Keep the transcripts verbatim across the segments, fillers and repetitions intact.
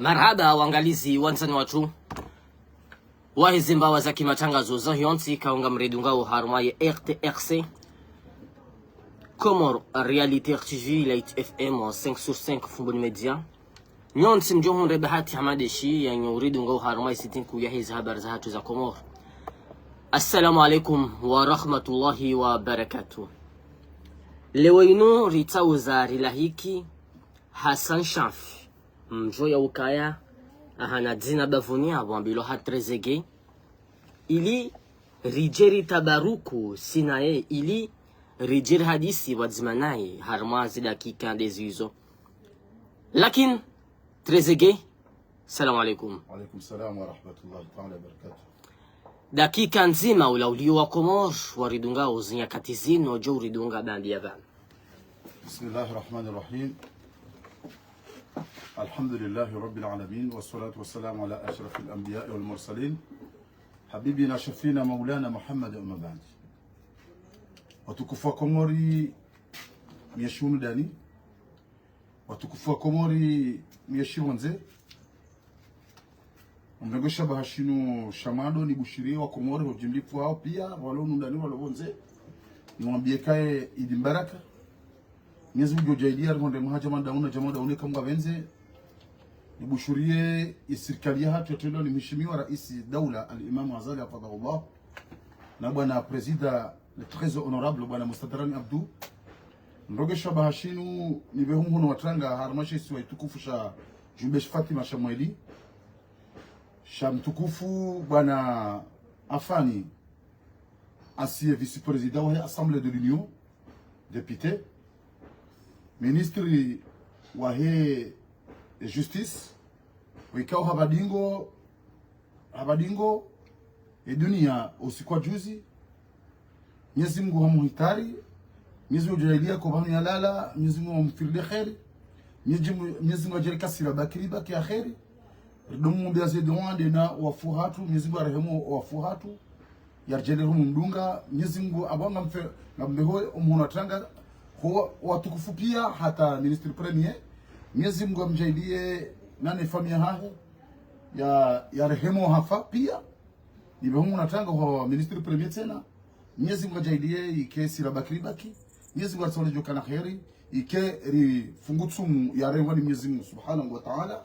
Marahaba wangalizi wandzani watru wahe zimbawa za kimatrangazo zahe yontsi, ikao ngamridungao harumwa ye R T R C, Comores Réalité T V, Light F M, cinq sur cinq, Fumbuni Média. Nyontsi mdjo hundre bahati hama ndeshi yanyu uridungao harumwa ye site nkuu yahe ze habari zahatru za Comores. Assalamu alaikum wa rahmatullahi wa barakatuh. Leo inu ritsauza rilahiki Hassan Chanfi, mdjo ya ukaya ahana dzina bavuni apvo ambilwa ha Trezeguet, ili ridje ritabaruku si naye, ili ridje rihadisi pvwadzima naye harumwa ze dakika ndezizo. Lakin, Trezeguet, salam alaikum. Wa alaikum salam wa rahmatullahi ta'ala wa barakatuh. Dakika ndzima ula uliyo wa Comores waridungao ze nyakati zinu, djo uridunga bambi ya pvanu. بسم الله الرحمن الرحيم. الحمد لله رب العالمين، والصلاة والسلام على أشرف الأنبياء والمرسلين، حبيبنا شفيعنا مولانا محمد، أما بعد. Watukufu wa Komori, myeshi hunu ndani. Watukufu wa Komori, myeshi pvondze. Mrengo shabaha shinu sha mwando nibushiriye wa Komori ho jimlifu hao pia, walo hunu ndani, walo pvondze. Niwambiye kaye Idi Mbaraka. Mwenyezi Mungu yadjaaliye rihundre mwaha djama dauna, djama dauna eka Mungu apvendze. Nibushiriye ye sirikali yahatru yatrendwa ni mheshimiwa Raisi Daula Al-Imam Azali hafidhahullah, na bwana Président le très honorable bwana Mustadhrani Abdou. Mrengo shabaha shinu nipve hu mhono wa tranga harumwa she isiwa shitukufu sha Djumbe Fatima sha Mwali, sha mtukufu bwana Afani, ancien vice-président wahe Assemblée de l'Union, député, ministre wahe justice, wekao hapvadingo, hapvadingo ye dunia usiku wa juzi. Mwenyezi Mungu hamuhitari, Mwenyezi Mungu yadjaaliye ko pvanu yalala, Mwenyezi Mungu hamfirilie kheri, Mwenyezi Mungu, Mwenyezi Mungu yadjaaliye kasira bakiri baki ya kheri. Ridumu mwombea ze dua ndena wafu hatru, Mwenyezi Mungu yarehemu wafu hatru, yaridjaaliye humu mdunga. Mwenyezi Mungu apvo ngamfe, ngambeho omhono wa tranga ho watukufu pia, hata ministre premier. Mwenyezi Mungu yamdjaaliye nane famiyi yahahe, ya, yarehemu hafa pia. Nipve hu mhono wa tranga ho ministre premier tsena. Mwenyezi Mungu yadjaaliye yike sira bakiri baki. Mwenyezi Mungu yaritsaule djo kana kheri, yike rifungu tsumu yarengwa ni Mwenyezi Mungu Subhanahu wa Ta'ala,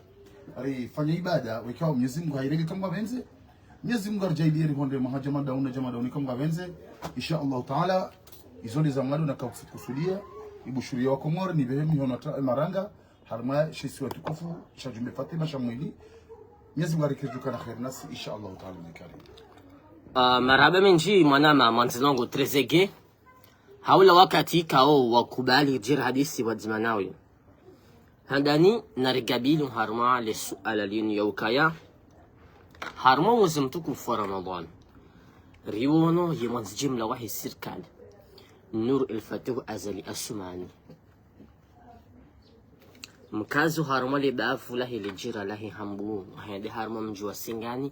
rifanye ibada, wekao Mwenyezi Mungu hayirenge eka Mungu apvendze. Mwenyezi Mungu yaridjaaliye rihundre mwaha djama dauna, djama dauna eka Mungu apvendze. Insha Allahu Ta'ala, izo nde za mwando nakakusudiya nibushiriye wa Komori, nipve hu mhono wa tra-, maranga, harumwa she isiwa shitukufu sha Djumbe Fatima sha Mwali. Mwenyezi Mungu yarike djo kana kheri nasi, insha Allahu Ta'ala, bi karim. Ah, marahaba mendji, mwanama, mwandzani wangu Trezeguet. Ha ula wakati ikao wakubali ridje rihadisi pvwadzima nawe. Handani narikabili harumwa le suala linu ya ukaya, harumwa mwezi mtukufu wa Ramadhwani, riwono ye mwandzi jimla wahe sirikali, Nour El Fath Azali Assoumani, mkazi harumwa le bavu lahe le jira lahe Hambu, hende harumwa mdji wa Singani,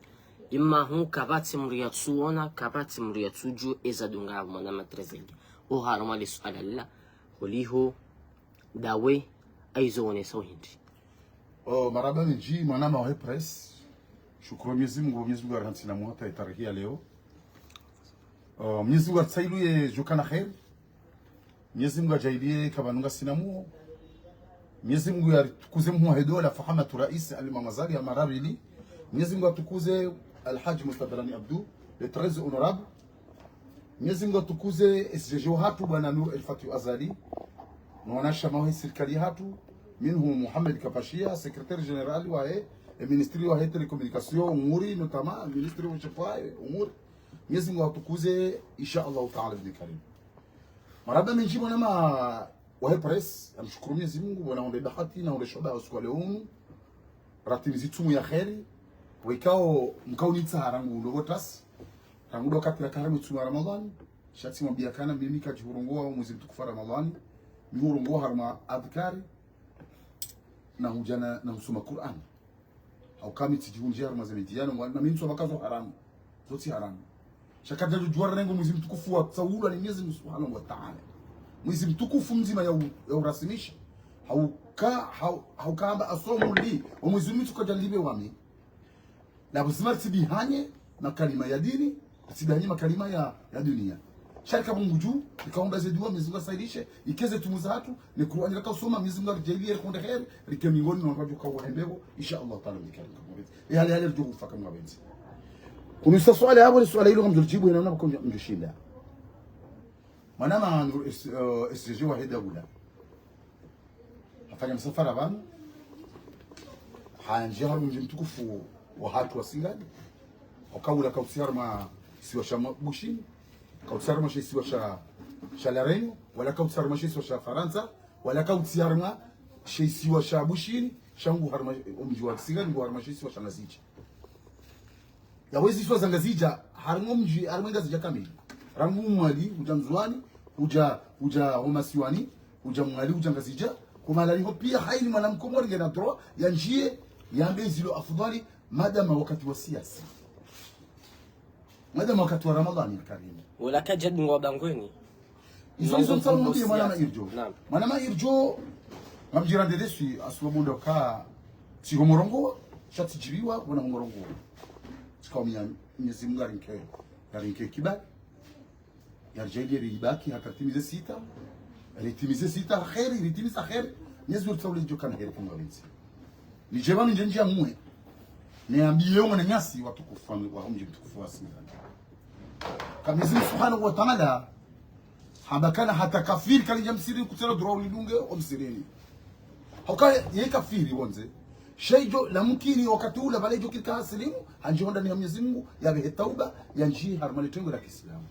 imma hu kapvatsi mdru yatsuona, kapvatsi mdru yatsudjuwa eza dunga mwanama Trezeguet. O harumwa le suala lila, holiho ndawe, hayizo wonesa uhindri. Oh, marahaba mendji, mwanama wahe presse. Shukuru Mwenyezi Mungu, Mwenyezi Mungu yarantsi na mwata itarehi ya leo. Oh, Mwenyezi Mungu yaritsauluye djo kana kheri. Mwenyezi Mungu yadjaaliye kapvanu ngasina muo. Mwenyezi Mungu yaritukuze mhuu wahe dola, Fahamatu Rais Al-Imam Azali, ya mara mbili. Mwenyezi Mungu yatukuze Al-Hadji Mustadhrani Abdou, le très honorable. Mwenyezi Mungu yatukuze S G G wahatru bwana Nour El Fath Azali, no wanashama wahe sirikali yahatru, minhum Mohamed Kapashia, secrétaire général wahe, e ministre wahe télécommunication, Umuri, notamment, ministre wa chef wahe, Umuri. Mwenyezi Mungu yatukuze, insha Allahu Ta'ala, bi karim. Marahaba mendji mwanama wahe presse, namshukuru Mwenyezi Mungu, bwana hundre bahati na hundre shabaha usiku wa leo unu. Ratimizi tsumu ya kheri, wekao mkaunitsaha rangu ndo pvo tasi, rangu ndo wakati raka harumwa tsumu ya Ramadhwani, sha tsimwambia kana mimi kadji hurongoa mwezi mtukufu wa Ramadhwani, mi hurongoa harumwa adhkari, na hudja na, na husoma Qur'an. Hauka mi tsidjihundjia harumwa ze média, na mi ntsoma kazo haramu. Zo tsi haramu. Sha kadjadjudjuwa rengo mwezi mtukufu watsaulwa ni Mwenyezi Mungu Subhanahu wa Ta'ala. Mwezi mtukufu mdzima ya u-, ya urasimisha. Hau, Ka hau-, hauka amba asomo li, omwezi mtsuku kadja libe wami. Na buzima tsibihanye makalima ya dini, tsibihanye makalima ya, ya dunia. Sha rika Mungu dju, rikaomba ze dua, Mwenyezi Mungu asahilishe, ikeze tumu zahatru, ne Kur'ani raka usoma, Mwenyezi Mungu aridjaaliye, rikonde heri, rike mingoni, no wadjo ka wahembeo, insha Allah Taala, mikarim kamwabezi. E hale hale ridjo kufa kamwabezi. Kunu sa swala yapvo, ni swala ilo kamdjo lidjibu, hena una bakonja mdjo shinda. Mwanama, eh, S G G wahe daula. Hafanya msafara pvanu, handjia harumwa mdji mtukufu wahatru wa Singani. Hauka ula kautsi harumwa isiwa sha mwa-, Bushini, kautsi harumwa she isiwa sha, sha La Réunion, wala kautsi harumwa she isiwa sha Farantsa, wala kautsi harumwa she isiwa sha Bushini, sha ngu harumwa mdji wa Singani, ngu harumwa she isiwa sha Ngazidja. Yapvo ezi isiwa za Ngazidja, harumwa mdji, harumwa Ngazidja kamili. Rangu Mwali, udja Ndzuwani, udja, udja ho masiwani, udja Mwali, udja Ngazidja, kumalani ho pia haina mwana Mkomori ngena droit, yandjie, yambe zilo afudhali, madama wakati wa siasa. Madama wakati wa Ramadhani Karim. Wala kadja dungwa bangweni. Izo, izo ntsamu mbiye mwanama Irdjo. Naam. Mwanama Irdjo, ngamdjira ndedeswi, asuwa bunda ka, tsi ho murongoa, sha tsidjibiwa, wona ho murongoa. Tsika umia, Mwenyezi Mungu yarinike, yarinike kibali. Yaridjaaliye ribaki, hata ritimize sita. Ritimize sita, heri, ritimiza heri. Mwenyezi Mungu tsaule djo kana heri kumwabezi. Nidje pvanu ndje ndjia mwe. Niambiye mwananyasi watukufu wa, wa mdji mtukufu wa Singani. Ka Mwenyezi Mungu Subhanahu wa Ta'ala, hamba kana hata kafiri kalidja msirini kutsina droit ulidunge omsirini. Hauka ye kafiri wondze. Sha idjo la mkini wakati ula pvala idjo kika hasilimu, handjie hondani ha Mwenyezi Mungu, yapvehe tauba, yandjie harumwa le tengo la kiislamu.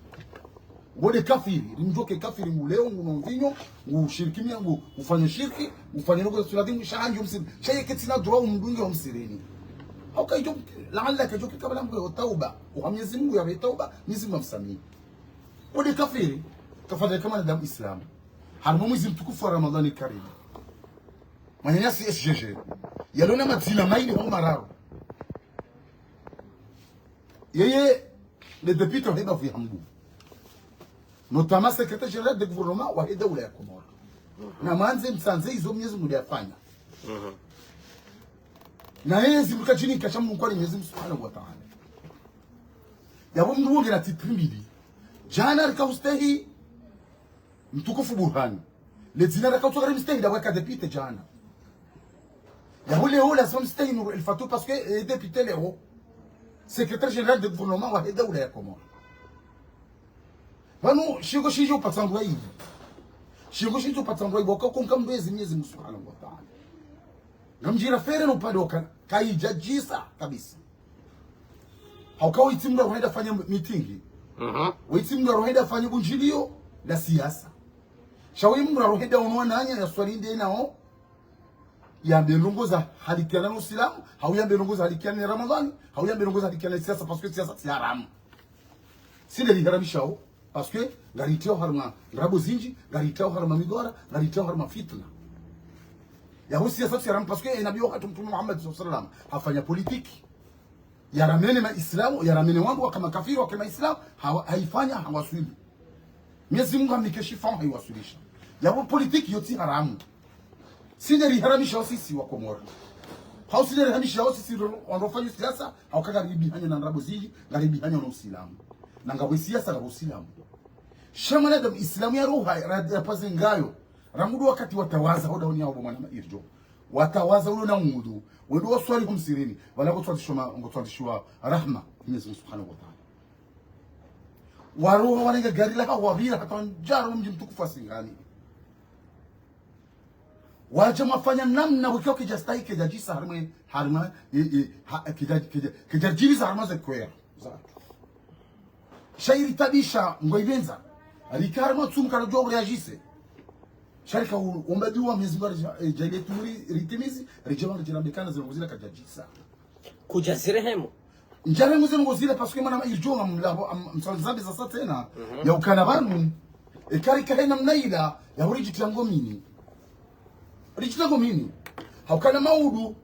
Wode kafiri, rimdjoke kafiri nguleo, nguno mvinyo, ngushiriki mia, ngu, ngufanya shirki, ngufanya noko za suladhimu, sha handjie omsirini. Sha ye ketsina droit umdunge omsirini. Hauka idjo, laala kadjo kika pvala ngwe o tauba, uha Mwenyezi Mungu yapvehe tauba, Mwenyezi Mungu amsamihi. Wode kafiri, kafadhali ka mwanadamu islamu. Harumwa mwezi mtukufu wa Ramadhani Karim. Mwananyasi S G G. Yalona madzina mayili hau mararu. Yeye, le député wahe bavu ya Hambu. Notamment secrétaire général de gouvernement wahe daula ya Komori. Namandze msandze izo Mwenyezi Mungu yafanya. Na yeye zimbuka djini kasha Mungu kwani Mwenyezi Mungu Subhanahu wa Ta'ala. Yapvo mndru wonge na titre mbili. Djana rika ustehi, mtukufu Burhani. Le dzina raka utsoka rimstehi ndapvo ka député djana. Yapvo leo lazima mstehi Nour El Fath parce que, eh, député leo. Secrétaire général de gouvernement wahe daula ya Komori. Pvanu, shingo shidjo patsa ndrwa hivi. Shingo shidjo patsa ndrwa hivi, waka konka mdru ezi Mwenyezi Mungu Subhanahu wa Ta'ala. Ngamdjira fere no upande waka, kaidjadjisa kabisa. Hauka wetsi mndru arohenda fanya meeting. Wetsi mndru arohenda fanya bundjilio la siasa. Sha we mndru arohenda ono wananya yaswali nde nao. Yambe ndrongo za halikiana no usilamu, hau yambe ndrongo za halikiana ne Ramadhani, hau yambe ndrongo za halikiana ne siasa, parce que siasa tsi haramu. Tsi nde riharamishawo, parce que ngaritrao harumwa ndrabo zindji, ngaritrao harumwa midhwara, ngaritrao harumwa fitna. Yapvo siasa tsi haramu, parce que e nabi wahatru Mtrume Muhammad swallallahu alayhi wasallam hafanya politique. Yaramene maislamu, yaramene wandru waka makafiri, wake maislamu, hawa, haifanya, hawaswili. Mwenyezi Mungu hamnike shifa, haiwaswilisha. Yapvo politique yo tsi haramu. Tsi nde riharamishawo sisi wa Komori. Hau tsi nde riharamishawo sisi ro-, wandru wafanya siasa, hauka ngaribihanya na ndrabo zindji, ngaribihanya no usilamu. Na ngapvo siasa, ngapvo usilamu. Sha mwanadamu islamu ya roha, ra-, ya paze ngayo. Rangu ndo wakati watawaza, hoda honi yawo mwanama Irdjo. Watawaza ulo na ngudu, wendo waswali ho msirini, pvala ngotswalishwa ma-, ngotswalishwa rahma, Mwenyezi Mungu Subhanahu wa Ta'ala. Waroha wanenge gari laha wapvira hata wandjia harumwa mdji mtukufu wa Singani. Wadja mwafanya namna wekao kidja stahi, kidja djisa harumwa, harumwa, e, e, ha, kidja, kidja, kidja djibisa harumwa ze kwera. Za. Sha iritabisha ngoipvendza. Rika harumwa tsumu karadjuwa ureagise. Sha rika u-, omba dua Mwenyezi Mungu aridja-, eh, djaaliye tumuri ritimizi, ridje pvanu ridjirambe kana zile ndrongo zile kadjadjisa. Kudja zirehemu. Ndjarehemu zile ndrongo zile parce que mwanama Irdjo ngamlapvo, am-, msala zambi za sa tsena. Ya ukana pvanu, eka rika hena mna ila, ya uridjitria ngomini. Ridjitria ngomini. Haukana maudu,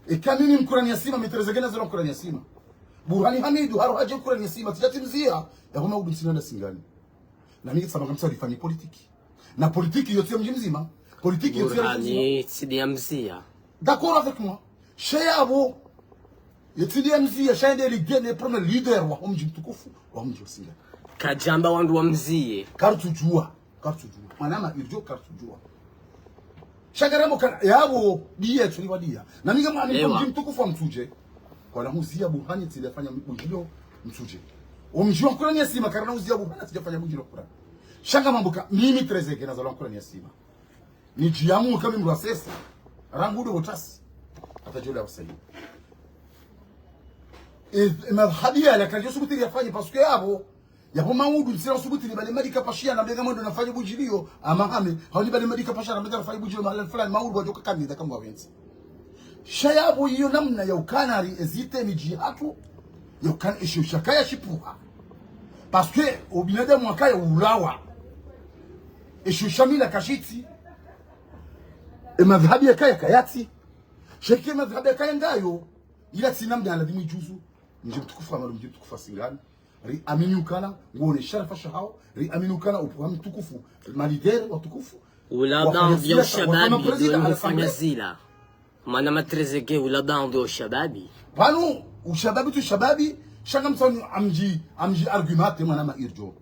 eka mimi mkurani ya sima, mitreze kena zela mkurani ya sima. Burhani Hamidu, haro hadje mkurani ya sima, tsidja timzia, ya homa udu msina na Singani. Na mi tsamba ngamtsaho rifanye politique. Na politique yo tsi ya mdji mdzima. Politique ya ntsi ya Burhani, tsi ndiye amziya. D'accord avec moi. Sha yapvo, ye tsi ndiye amziya, sha yende leader, ne premier leader wa mdji mtukufu, wa mdji wa Singani. Kadjamba wandru wamziye. Karitsudjuwa, karitsudjuwa. Mwanama Irdjo karitsudjuwa. Sha ngaramba ukana, yapvo, ndiye, tsuliwa ndiye. Na mi ngamwamini mdji mtukufu wa Mtsudje. Kwana huziya Burhani, tsi ndiye afanya budjilo Mtsudje. Omdji wa Nkurani ya Sima, karina huziya Burhani, tsi ndiye afanya budjilo Nkurani. Sha ngamwambo uka, mimi Trezeguet, nazalwa Nkurani ya Sima. Nidjiyamu kami mdru wa sese. Rangu ndo botasi. Hata djola wasayi. E, e madhhabi yala kadjo subuti yafanye parce que yapvo. Yapvo maudu ntsira subuti nibale madika pashia na benga mwendo nafanye budjiliyo. Ama hame. Hau nibale madika pashia na benga nafanye budjiliyo mahala fulani maudu wadjoka kandida kamwe wentsi. Sha yapvo iyo namna ya ukana ri ezite midji hatru. Ya ukana esho shakaya shipvuha. Parce que obinadamu wakaya ulawa. Esho shamila kashitsi. E madhhabi yakaya kayatsi. Sha eka e madhhabi yakaya ngayo. Ila tsi namna ladhimu idjuzu. Mdji mtukufu wa malu, mdji mtukufu wa Singani. Riamini ukana, ngwone sharafa shahao. Riamini ukana upvuha mtukufu. Maleader watukufu. Ula wafanya baadhi ya sila, wafanya ushababi, président, ndo à l'Assemblée. Ufanya zila. Mwanama Trezeguet, ula baadhi ya ushababi. Pvanu, ushababi tu shababi, sha ngamtsaho amdji, amdji argumente mwanama Irdjo.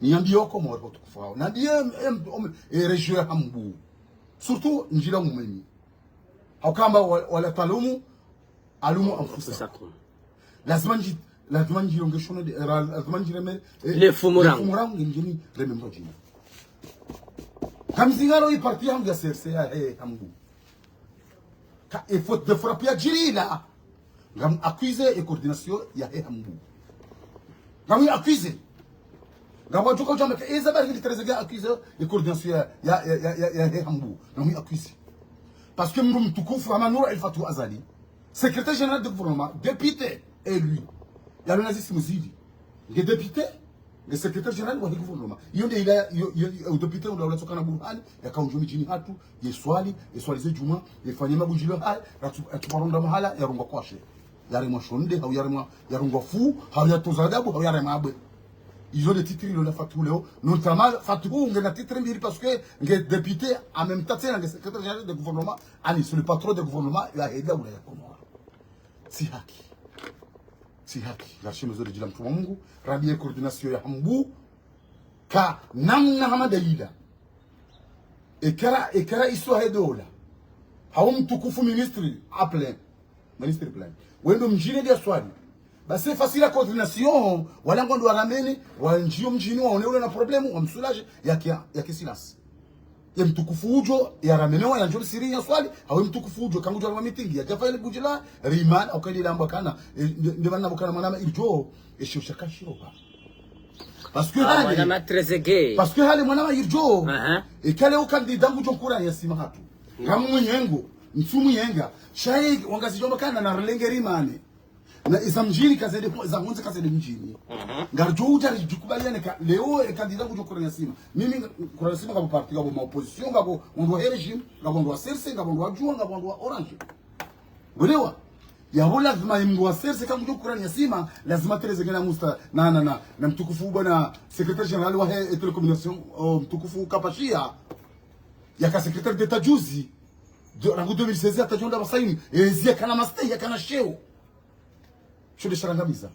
Niyambiye oko mwa watukufu hao. Nambiye, em, em, em, e région ya Hambu. Surtout, ndjila umeni. Hauka amba wa-, wala talumu, alumu anfusakum. Anfusakum. Lazima ndji-, lazima ndjirongeshe no de, ra-, lazima ndjireme, eh, le fumu rangu. Le fumu rangu, ngendjeni reme mdru djina. Kamzingaro i parti yangu ya C R C ya, eh, Hambu. Ka, e faute de frappe ya djirila. Ngam accusé e coordination ya he Hambu. Ngam accusé. Ngam wadjuka udjamba ka eza bari hili Trezeguet accusé e coordination ya, ya, ya, ya, ya, ya he Hambu. Ngam accusé. Parce que mdru mtukufu hama Nour El Fath Azali, secrétaire général du gouvernement, député élu. Yalo na zisimu zili. Nge député, nge secrétaire général wa he gouvernement. Iyo nde ila, iyo, iyo, iyo, udéputé ula ula tsokana Burhani, yaka udjo midjini hatru, yeswali, yeswali ze djumwa, yefanye mabudjilo haye, ratsu-, ratsuparonda mahala, yarungwa kwashe. Yaremwa shonde, hau yaremwa, yarungwa fu, hau yatoza adabu, hau yaremwa abwe. Izo nde titre ilo la Fatou leo. Notamment, Fatou nge na titre mbili parce que nge député, en même temps, nge secrétaire général de gouvernement, ani, c'est le patron de gouvernement, ya heda ula ya Komori. Tsi haki. Tsi haki. Ngarishime zo de djila mtrumwa Mungu, rambiye coordination ya Hambu, ka namna hama dalila. Eka ra, eka raisi wa he dola. Hau mtukufu ministre, à plein. Ministre plein. Wendo mdjini dia swali. Basi facile la coordination, wala ngondo waramene, wandjiyo mdjini waone ule na problème, wamsoulager, yake, yake silence. Ye mtukufu udjo, yaramenewa yandjo siri ya swali, hau mtukufu udjo, kangudjo harumwa meeting, yadja fanya budjila, riman, hauka ile lamba kana, e, nde, nde mana bukana mwanama Irdjo, e shio shaka shiro ba. Parce que ah, hale, mwanama Trezeguet. Parce que hale mwanama Irdjo, aha, eka leo candidat ngudjo Nkurani ya Sima hatru. Kamu mwenyengo, ntsu mwenyenga, shayi wangazidjo makana na relenge rimane. Na iza mdjini kazende, za hondze kazende mdjini. Mhm. Ngaridjo udja ridjukubaliane ka, leo e candidat ngudjo Nkurani ya Sima. Mimi Nkurani ya Sima ngapvo parti, ngapvo ma opposition, ngapvo wandru wa he régime, ngapvo wandru wa C R C, ngapvo wandru wa Juwa, ngapvo wandru wa Orange. Ngwelewa? Yapvo lazima ye mndru wa C R C kangudjo Nkurani ya Sima, lazima Trezeguet na musta, na, na, na, na mtukufu bwana secrétaire général wa he, e télécommunication, o, mtukufu Kapashia. Yaka secrétaire d'État juzi. Djo, rangu deux mille seize hata djo nda basaini. Ezi yakana mastehi, yakana sheo. Sho nde sharangamiza.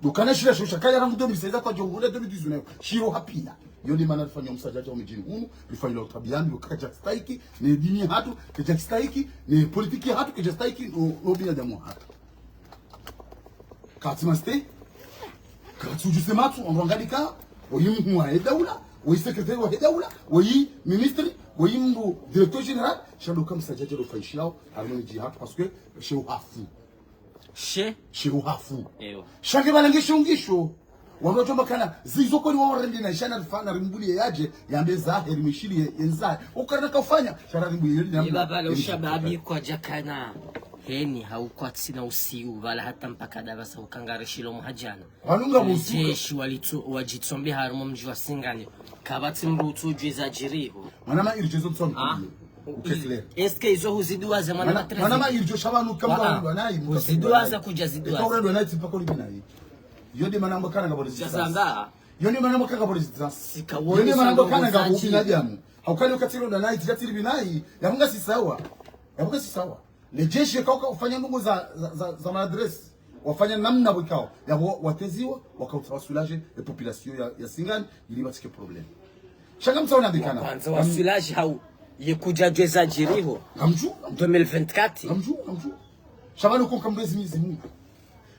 Ndo kana shila sho shakaya rangu deux mille seize hata djo hule deux mille dix-neuf. Shiro hapvira. Iyo nde mana rifanya msadjadja wa midjini hunu, rifanya la utabiyani, lo kaka djakistahiki, ne dini hatru, ke djakistahiki, ne politiki hatru, ke djakistahiki, no, no binadamu hatru. Katsi mastehi, katsi udjuse matso, wandru wangalika, woyi mhuu wa he daula, woyi secrétaire wa he daula, woyi ministre, woyi mndru directeur général, sha ndo ka msadjadja lo fanyishilao, harumwa midji hatru, parce que sheo hafu. She? Sheo hafu. Ewa. Sha nge pvala nge sheo ngisho. Wandru wadjo makana, zizo kweli wa warende na ishana rifana rimbuliye yadje, yambe zahe, rimwishiliye, yenzahe. Ukarina kaufanya, sha ra rimbuliye yeli namna. Iba pvala ushababi kwadjakana. Heni hau kwatsina usiu, pvala hata mpaka ndapvasa uka ngarishilo mhadjana. Wanu ngapvo usiu. Jeshi walitso-, wadjitsombe harumwa mdji wa Singani. Kapvatsi mndru utsudjuwa zadjiriho. Mwanama Irdjo zo mtsomi. Ah. Ukesile. Est-ce que izo huziduwaza mwanama Trezeguet? Mwana, mwanama Irdjo sha pvanu kamwe. Ah, ah. Wandru wanayi, huziduwaza kudja ziduwaza. Eka urendo nayi tsi mpaka ulipve nayi. Iyo nde mana mbo kana ngapvo le zidza. Iyo nde mana mbo kana ngapvo le zidza. Sika iyo nde mana mbo kana ngapvo ubinadamu. Hauka leo katsi ronda nayi, tija tsi ripvi nayi, yapvo ngasi sawa. Yapvo ngasi sawa. Le jeshi kauka ufanya ndrongoo za, za, za, za maladresse. Wafanya namna wikao. Yapvo wateziwa, wakautsaha wasoulager, e population ya, ya Singani, ili pvatsike problème. Sha ngamtsaho nambikana. Wandza wasoulager hau, ye kudja djweza djiriho. Ngamdjuwa, ngamdjuwa. Deux mille vingt-quatre. Ngamdjuwa, ngamdjuwa. Sha pvanu uko nkamdru yezi Mwenyezi Mungu.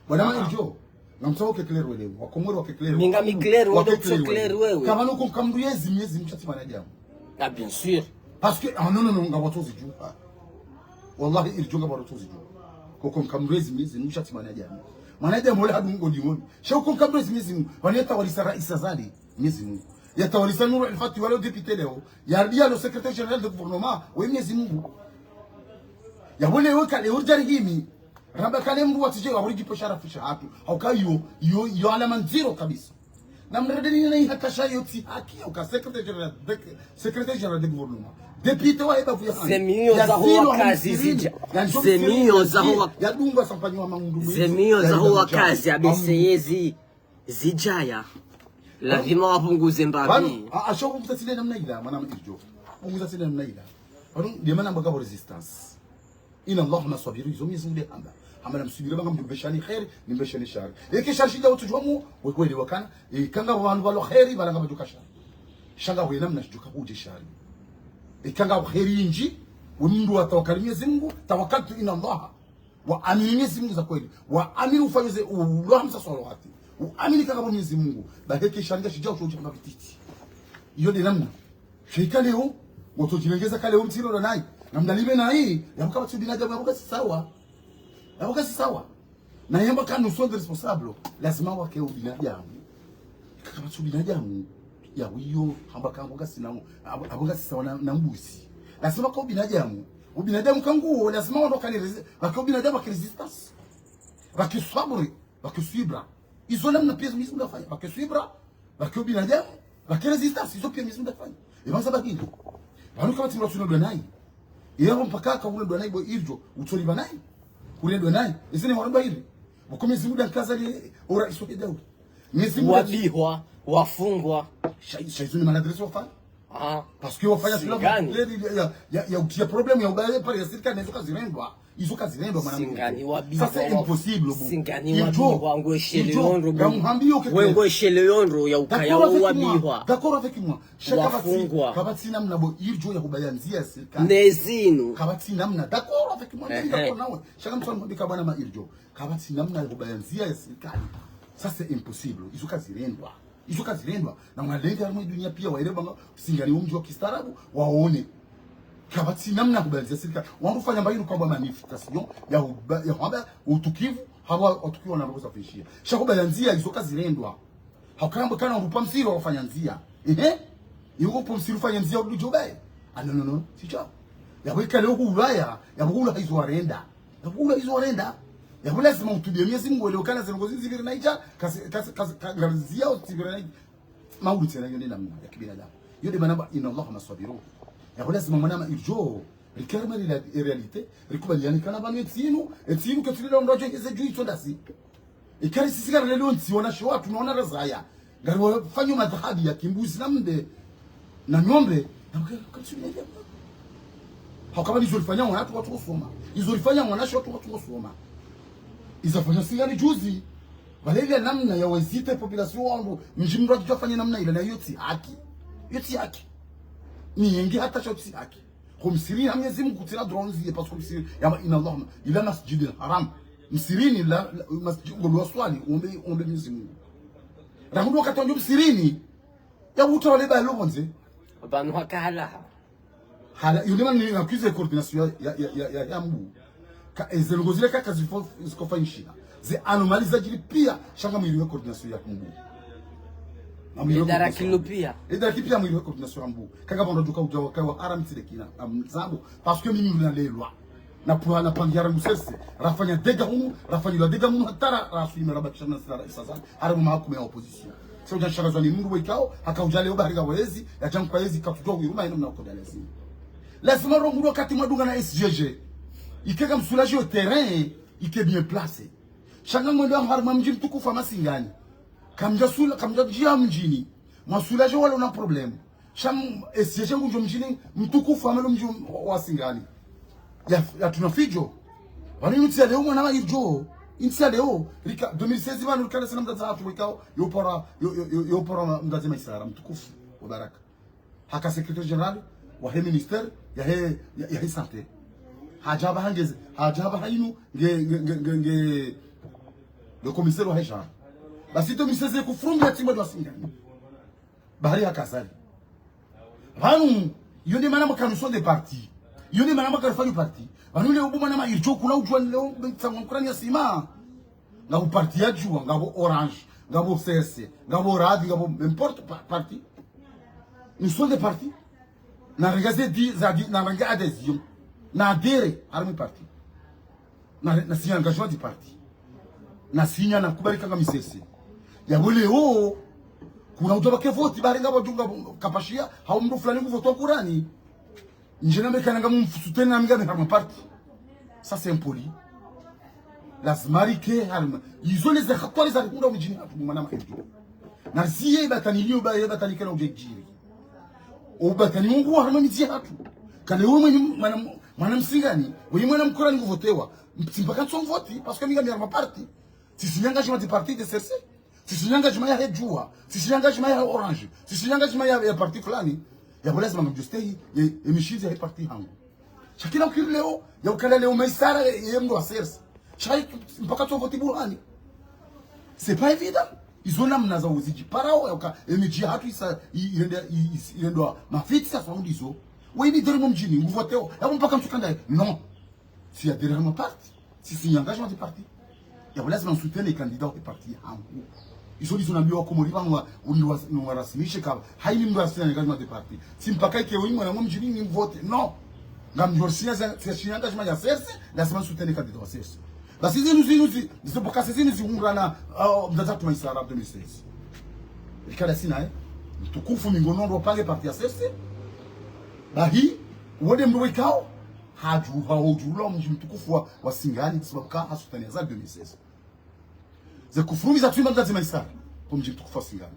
Bwana Mairjo, ngamtsaho uke clair wewe. Wakomori wake clair. Mi ngami clair, wewe wake clair, clair wewe. Kapvanu uko nkamdru yezi Mwenyezi Mungu sha tsi mwanadamu. Ah, bien sûr. Parce que, ah, non, non, non, ngapvo tozidjuwa. Wallahi, Irjo ngapvo tozidjuwa. Koko nkamdru yezi Mwenyezi Mungu sha tsi mwanadamu. Mwanadamu wala hadungo dioni. Sha uko nkamdru yezi Mwenyezi Mungu. Pvanu yatawalisa raisi Azali, Mwenyezi Mungu. Yatawalisa Nour El Fath walo député leo. Yardia lo secrétaire général de gouvernement, we Mwenyezi Mungu. Yapvo leo kale, urjari himi. Ramba kale mdru watije, wahuri djipo sharafu shahatru. Hauka yo, yo, yo alama ndziro kabisa. Na mradeni na hata sha yo tsi haki, hauka secrétaire général, secrétaire général de gouvernement. Député wa heba vuya hani. Ze miyo zaho wakazi zidja. Ze miyo zaho wa- Yadungwa sampanyi wa maundu. Ze miyo zaho wakazi abeseyezi. Zidjaya. Lazima wapvunguze mbapvi. Pvanu, a, a, sha upvunguza tsi le namna ila, mwana Mairjo. Upvunguza tsi le namna ila. Pvanu, nde mana mbaka bo résistance. Inna Allaha ma'a swabirin, izo Mwenyezi Mungu nde hamba. Hamba namsubiri, ba ngamdjo mbeshani kheri, nimbeshani shari. Eke shari shidja utsudjuwa mu, wekweli wakana, e, kanga wanu walo kheri, pvala ngapvadjuka shari. Sha nga we namna shidjuka hudje shari. E, kanga kheri indji, we mdru watawakali Mwenyezi Mungu, tawakkaltu inna Allaha. Waamini Mwenyezi Mungu za kweli. Waamini ufanye ze, u-, ulo hamsa swalawati. Uamini kaka bo Mwenyezi Mungu. Ba heke shari nga shidja usho uchanga bititi. Iyo nde namna. Sha ika leo, woto djilengeza ka leo mtsiro ndo nayi. Ngamdalime nayi, yapvo kapvatsi binadamu, yapvo ngasi sawa. Yapvo ngasi sawa. Na yamba ka nous sommes responsables, lazima wake ubinadamu. Ika kapvatsi ubinadamu, yapvo iyo, hamba ka yapvo ngasina, yapvo, yapvo ngasi sawa na, na mbuzi. Lazima ka ubinadamu. Ubinadamu kanguwo, lazima wandru wakane resi-, wake ubinadamu wake résistance. Wake swabri, wake swibra. Izo namna pia Mwenyezi Mungu nafanya. Wake swibra, wake ubinadamu, wake résistance, izo pia Mwenyezi Mungu nafanya. Eba sababu hindri. Pvanu kapvatsi mdru atsuna dua nayi. Yapvo mpaka ka una dua nayi bo Irjo, utsori ba nayi. Una dua nayi. Ese ne waramba hindri. Bo ko Mwenyezi Mungu nda nkaza le, ora iso ke daula. Mwenyezi Mungu wabihwa, wafungwa. Sha, sha izo ni maladresse wafanya. Ah. Parce que wafanya cela Singani. Ya, ya, ya, ya utia problème ya ubaya pare ya sirikali na izo kazirendwa. Izo kazirendwa mwana Singani mkuu. Wabiwa. Ça c'est wa-, impossible, bo. Singani Irjo. Wabiwa, ngweshele Irjo. Yondro, bo. Ngamhambiyo ke we ngweshele yondro ya ukaya. D'accord avec moi. Wabiwa. D'accord avec moi. Sha kapvatsi, wafungwa. Kapvatsi namna bo Irjo ya kubaya ndzia ya sirikali. Nezinu. Kapvatsi namna. D'accord avec moi. Ehe. D'accord nawe. Sha ngamtsaho nambika bwana Mairjo. Kapvatsi namna ya kubaya ndzia ya sirikali. Ça c'est impossible. Izo kazirendwa. Izo kazirendwa. Na mwalenga harimwa dunia pia waelewa nga Singani wo mdji wa kistaarabu, waone. Kapvatsi namna ya kubaya ndzia ya sirikali. Wandru fanya mba inu kamba manifestation ya uba-, ya hamba utukivu, hamba watukiwa na roho za fishia. Sha kubaya ndzia izo kazirendwa. Hauka yamba kana urupa msiro wafanya ndzia. Ehe. Iyo urupa msiro ufanya ndzia udjo baye. Ah, non, non, non. Si cha. Yapvo ika leo kuulaya, yapvo kuula izo warenda. Yapvo kuula izo warenda. Yapvo lazima utubie Mwenyezi Mungu wele ukana zendrongoo zipvire na idja, kasi, kasi, kasi, ka-, ngazidjao zipvire na idja. Maulu tsena iyo nde namna ya kibinadamu. Iyo nde mana ba, inna Allaha ma'a swabirin. Yapvo lazima mwana Mairjo, rikarme rila-, e réalité, rikubaliane kana pvanu etsinu, etsinu ketsi lilo mdru adjo heze dju itso ndasi. Ikari sisi kari lelo ntsi, wanashe watru, na wana razaya. Ngari wafanya madhahabi ya kimbuzi na mbe, na nyombe, na mke-, katsu nende. Hauka pvanu izo rifanya wanatru watru wasoma. Izo rifanya wanashe watru watru wasoma. Izo rifanya Singani juzi. Pvale ile namna ya wezite population wangu, mdji mdru akidjofanya namna ile na iyo tsi haki. Iyo tsi haki. Ni yengi hata sha tsi haki. Ho msirini ha Mwenyezi Mungu kutsina droit ndziye, parce que msirini, ya ma-, inna Allaha, ila masjidil haram. Msirini la, la, masjid, ngolo waswali, uombe, uombe Mwenyezi Mungu. Rangu wakati wangu msirini, ya uta wale ba lobonze. Pvanu haka halaha. Hala, iyo nde mana ni accuse coordination ya, ya, ya, ya, ya, ya mbu. Ka, eze ndrongoo zile kaka zifo-, zikofanyishiha. Ze anomalies zadjiri pia, sha ngamwiriwe coordination ya mbu. Ngamwiriwe coordination. Edaraki lo pia. Edaraki pia mwiriwe coordination ya mbu. Kaka pvandru djuka udja wakawa haram tsi le kina, am, zabo. Parce que mimi nalelwa. Na pua na pangia rangu sese. Rafanya dégâts hunu, rafanya dégâts hunu hata ra, rasuime rabakisha na sila raisa zani. Harimwa mahakama ya opposition. Sha udja nshangazwa ni mdru wekao, haka udja leo bahari ka wezi, ya djangu kwa yezi, katsudjuwa uyiruma yinu mna ukoda lazima. Lazima rongo wakati mwadunga na S G G. Ikeka msoulager yo terrain, ike bien placé. Sha ngamwendo harimwa mdji mtukufu wa Masingani. Kamdja sula, kamdja djia mdjini. Mwasoulager wala una problème. Sha m-, e siège ngudjo mdjini mtukufu hama lo mdji wa, wa Singani. Ya, ya tuna fidjo. Pvanu inu ntsi ya leo mwana wa Irdjo. Inu ntsi ya leo. Rika, deux mille seize pvanu rika lesana mdzadze hatru wikao, yo para, yo, yo, yo, yo para mdzadze Maisara, mtukufu, wa baraka. Haka secrétaire général, wahe ministère, yahe, ya, yahe santé. Hadja hapvaha ngeze, hadja hapvaha inu, nge, nge, nge, nge, nge, le commissaire wahe genre. Basi deux mille seize kufurumbi ya tsimba dwa Singani. Bahari haka Azali. Pvanu, iyo nde mana mkanu sont des partis. Iyo nde mana mkanu fanyo parti. Pvanu leo bo mwana ma Irdjo kula udjua leo, bentsa mwa Kurani ya sima. Ngapvo parti ya Juwa, ngapvo Orange, ngapvo C R C, ngapvo Radi, ngapvo n'importe pa-, parti. Nous sommes des partis. Na renga ze di, za di, na renga adhésion. Na adhérer, harumwa parti. Na, na signer engagement du parti. Na signer na kubali kanga misese. Ya wole o, kuna udja pvake voti, barenga wadunga kapashia, hau mndru fulani nguvoto Kurani. Ndjena mbe kana ngamu mfusuteni na mi ngami harumwa parti. Ça, c'est impoli. Lazima rike harumwa. Izo nde ze hatwari za rihundra mdjini hatru mwana ma Irdjo. Na ziye batani liyo ba, ye batani kena udje djiri. O batani mungu harumwa midji hatru. Kale we mwenye mwana, mwana Msingani, we mwana Mkurani nguvotewa. Tsi mpaka ntso mvoti, parce que mi ngami harumwa parti. Tsisi engagement du parti de C R C. Tsisi engagement yahe Juwa. Tsisi engagement yahe Orange. Tsisi engagement ya, ya parti fulani. Ya bo lazima ngamdjo stehi, ye, ye mishindzi yahe parti hangu. Sha kila ukiri leo, ya ukala leo Maisara, ye, ye mndru wa C R C. Sha mpaka tso voti Burhani. C'est pas évident. Izo namna za uzidji. Parao, ya uka, ye midji hatru isa, i, irende, i, i, irendwa mafiti sa saundi izo. We ibi dori mo mdjini, nguvoteo. Ya bo mpaka ntsu kanda, non. Tsi adhérer harumwa parti. Tsisi engagement du parti. Ya bo lazima nsoutenir candidat wa parti hangu. Izo ndizo nambiwa Wakomori pvanu wa, wa, wa, warasimishe kaba. Haini mndru asigner engagement du parti. Tsi mpaka ike we mwana mwa mdjini nimvote. Non. Ngamdjo signer, signer engagement ya C R C, lazima nsoutenir candidat wa C R C. Basi zinu, zinu, zi, zi, bokasi zinu zihundrana, ah, mdzadze hatru Maisara deux mille seize. Ikala sina, eh. Mtukufu mi ngono ndo pange parti ya C R C. Bahi, wode mndru wekao, hadju, haudjula mdji mtukufu wa, wa Singani, sababu ka hasoutenir Azali deux mille seize. Ze kufurumi za tsimba mdzadze Maisara, kwa mdji mtukufu wa Singani.